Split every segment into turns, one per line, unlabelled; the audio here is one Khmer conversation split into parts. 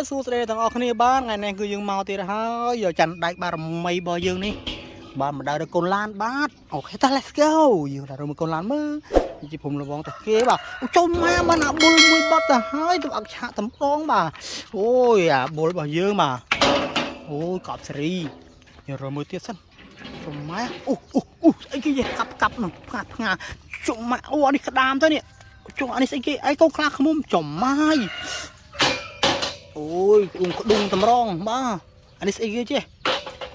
សួស្តីទាំងអស់គ្នាបាទថ្ងៃនេះគឺយើងមកទៀតហើយយកច័ន្ទដែកបារមីរបស់យើងនេះបាទមកដើរទៅកូនឡានបាទ OK តា let's go យើងដើរមកកូនឡានមើលជាភូមិលបងតាគេបាទអូចូលមកបានអាបុលមួយបាត់ទៅហើយទៅអឹកឆាកតំដងបាទអូយអាបុលរបស់យើងបាទអូយកប់សេរីយើងរកមើលទៀតសិនចូលមកអូអូអូស្អីគេកាប់កាប់នឹងផ្ងាផ្ងាជុំមកអូអានេះក្តាមទៅនេះជុំអានេះស្អីគេអីកូនខ្លាឃ្មុំចំម៉ាយ អូយក្ដុងក្ដុងតម្រងបាទអានេះស្អីគេចេះ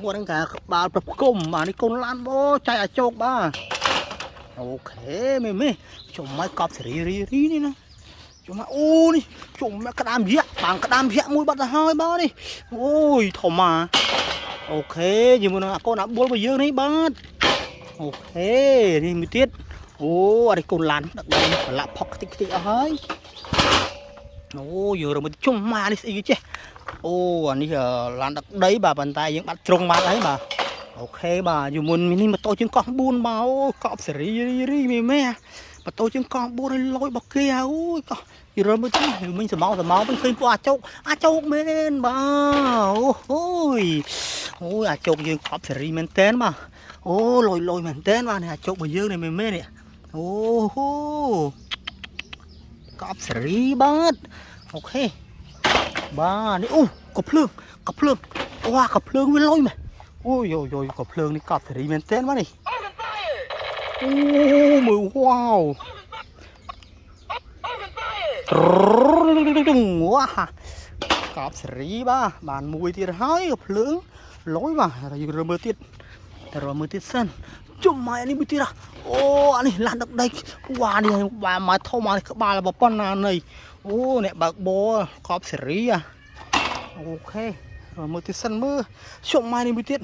ពួកហ្នឹងកាក្បាលប្រគុំបាទនេះកូនឡានបោចៃអាចោកបាទ OK មេមេជុំមកកប់សេរីរីរីនេះណាជុំមកអូនេះជុំមកក្តាមយក្សបានក្តាមយក្សមួយបាត់ទៅហើយបាទនេះអូយធំមក OK ជាមួយនឹងអាកូនអាបុលរបស់យើងនេះបាទ OK នេះមួយទៀតអូអានេះកូនឡានដឹកដៃប្រឡាក់ផុកខ្ទេចខ្ទេចអស់ហើយ អូយករមកជុំមកនេះស្អីគេចេះអូអានេះឡានដឹកដីបាទប៉ុន្តែយើងបាត់ជ្រុងបាត់ហើយបាទ OK បាទយូមុននេះម៉ូតូជើងកោះ4បាទអូកប់សេរីរីរីមេមេម៉ូតូជើងកោះ4ឲ្យលយរបស់គេអូយកោះយករមើលទៅមិញសមោសមោវិញឃើញពួកអាចោកអាចោកមែនបាទអូអូយអូយអាចោកយើងកប់សេរីមែនតែនបាទអូលយលយមែនតែនបាទនេះអាចោករបស់យើងនេះមេមេនេះអូហូកប់សេរីបាទ OK បាទនេះអូកភ្លើងកភ្លើងអូអាកភ្លើងវាលុយមែនអូយយយកភ្លើងនេះកប់សេរីមែនទែនបាទនេះអូមើលវ៉ាវវ៉ាកប់សេរីបាទបានមួយទៀតហើយកភ្លើងលុយបាទយើងរើមើលទៀតតែរមើលទៀតសិនជុំមកនេះមួយទៀតអូអានេះឡានដឹកដីវ៉ានេះបាទមកធំអានេះក្បាលប៉ុណ្ណានៃ អូអ្នកបើកបរកប់សេរីអា OK មើលទៀតសិនមើលជុំមកនេះមួយទៀត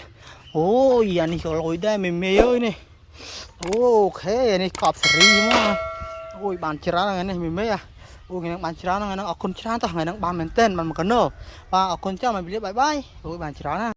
អូយអានេះក៏លុយដែរមេមេអើយនេះ OK នេះកប់សេរីមកអូយបានច្រើនហ្នឹងនេះមេមេអាអូថ្ងៃហ្នឹងបានច្រើនហ្នឹងអរគុណច្រើនតោះថ្ងៃហ្នឹងបានមែនទែនបានមកកណោបាទអរគុណច្រើនមកលា bye bye អូយបានច្រើនណា។